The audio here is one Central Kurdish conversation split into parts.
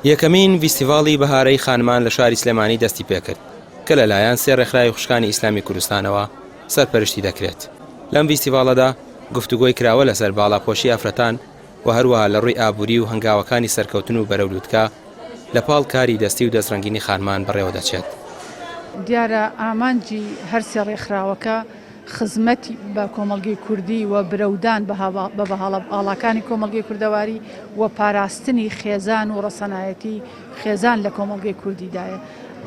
یەکەمین ڤیستیڤاڵی بەهارەی خانمان لە شاری سلێمانی دەستی پێکرد کە لەلایەن سێ ڕێکخراوی خوشکانی ئیسلامی کوردستانەوە سەرپەرشتی دەکرێت. لەم ڤیستیڤاڵەدا گفتوگۆی کراوە لەسەر باڵاپۆشی ئافرەتان و هەروەها لە ڕووی ئابووری و هەنگاوەکانی سەرکەوتن و بەرەو لوتکە لە پاڵ کاری دەستی و دەستڕەنگینی خانمان بەڕێوە دەچێت. دیارە ئامانجی هەرسێ ڕێکخراوەکە خزمەت بە کۆمەڵگەی کوردی و برەودان بە بەها ئاڵاکانی کۆمەڵگەی کوردەواری و پاراستنی خێزان و ڕەسەنایەتی خێزان لە کۆمەڵگەی کوردیدایە.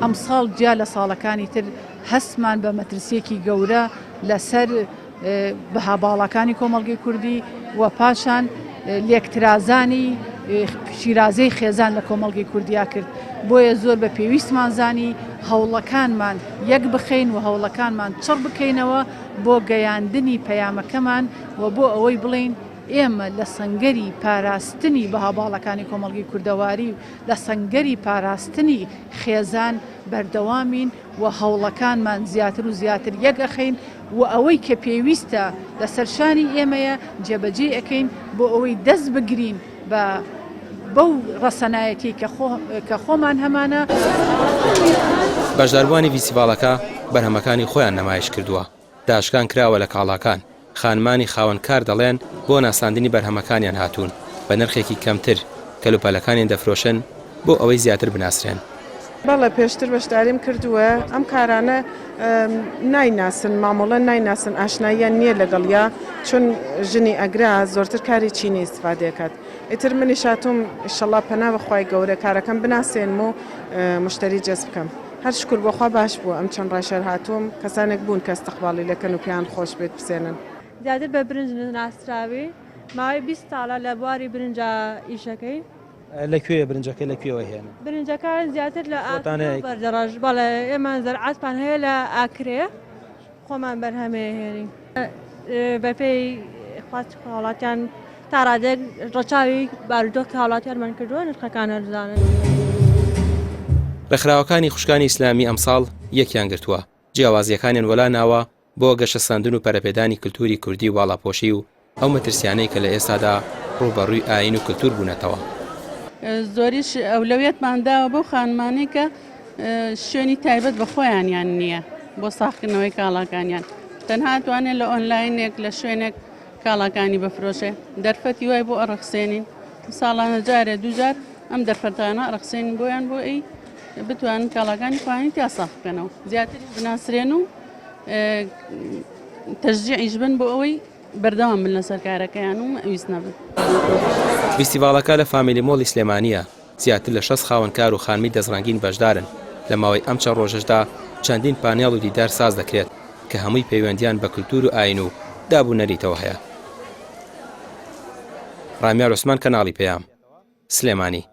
ئەمساڵ جیا لە ساڵەکانی تر هەستمان بە مەترسییەکی گەورە لەسەر بەها باڵاکانی کۆمەڵگەی کوردی و پاشان لێکترازانی شیرازەی خێزان لە کۆمەڵگەی کوردیا کرد بۆیە زۆر بە پێویستمان زانی هەوڵەکانمان یەک بخەین و هەوڵەکانمان چڕ بکەینەوە بۆ گەیاندنی پەیامەکەمان و بۆ ئەوەی بڵێین ئێمە لە سەنگەری پاراستنی بەها باڵاکانی کۆمەڵگەی کوردەواری و لە سەنگەری پاراستنی خێزان بەردەوامین و هەوڵەکانمان زیاتر و زیاتر یەک ئەخەین و ئەوەی کە پێویستە لەسەر شانی ئێمەیە جێبەجێی ئەکەین بۆ ئەوەی دەست بگرین بە بەو ڕەسەنایەتیەی کە خۆ کە خۆمان هەمانە. بەشداربووانی ڤیستیڤاڵەکە بەرهەمەکانی خۆیان نمایش کردووە، داشکان کراوە لە کاڵاکان، خانمانی خاوەن کار دەڵێن بۆ ناساندنی بەرهەمەکانیان هاتوون، بە نرخێکی کەمتر کەلوپەلەکانیان دەفرۆشن بۆ ئەوەی زیاتر بناسرێن. بەڵێ پێشتر بەشداریم کردووە، ئەم کارانە نایناسن، مامەڵە نایناسن، ئاشناییان نییە لەگەڵیا، چون ژنی ئەگرا زۆرتر کاری چینی ئیستفادە ئەکات، ئیتر منیش هاتووم ئیشەڵا پەنا بە خوای گەورە کارەکەم بناسێنم و موشتەری جەزب بکەم. هەر شوکر بۆ خوا باش بووە ئەم چەند ڕێشەر هاتووم کەسانێک بوون کە ئیستقباڵی لێکەن و پێیان خۆش بێت بسێنن. زیاتر بە برنج ناسراوین، ماوەی 20 ساڵە لە بواری برنجا ئیشەکەین. لە کوێیە برنجەکە لە کوێوە هێنن؟ برنجەکان زیاتر لە ئاکرێ و بەردەڕەش. بەڵێ ئێمە زەرعەتمان هەیە لە ئاکرێ خۆمان بەرهەمێ هێنین. بەپێی خواستی هاوڵاتیان تا ڕادەیەک ڕەچاوی بارودۆخی هاوڵاتیانمان کردووە نرخەکان هەرزانن. ڕێکخراوەکانی خوشکانی ئیسلامی ئەمساڵ یەکیان گرتووە، جیاوازییەکانیان وەلا ناوە بۆ گەشەسەندن و پەرەپێدانی کلتوری کوردی و باڵاپۆشی و ئەو مەترسیانەی کە لە ئێستادا ڕووبەڕووی ئایین و کلتور بوونەتەوە. زۆریش ئەولەویەتمان داوە بەو خانمانەی کە شوێنی تایبەت بە خۆیانیان نییە بۆ ساغکردنەوەی کاڵاکانیان، تەنها ئەتوانێت لە ئۆنلاینێک لە شوێنێک کاڵاکانی بفرۆشێ، دەرفەتی وای بۆ ئەڕەخسێنین، ساڵانە جارێ دووجار ئەم دەرفەتانە ئەڕەخسێنین بۆیان بۆ ئەی بتوانن کاڵاکانی خۆیانی تیا ساغ بکەنەوە، زیاتریش بناسرێن و تەشجیعیش بن بۆ ئەوەی بەردەوام بن لەسەر کارەکەیان و مەئویس نەبن. فیستیڤاڵەکە لە فامیلی مۆڵی سلێمانییە، زیاتر لە 60 خاوەنکار و خانمی دەستڕەنگین بەشدارن، لە ماوەی ئەم چەند ڕۆژەشدا چەندین پانێڵ و دیدار ساز دەکرێت کە هەمووی پەیوەندییان بە کلتور و ئایین و داب و نەریتەوە هەیە. ڕامیار عوسمان کەناڵی پەیام، سلێمانی.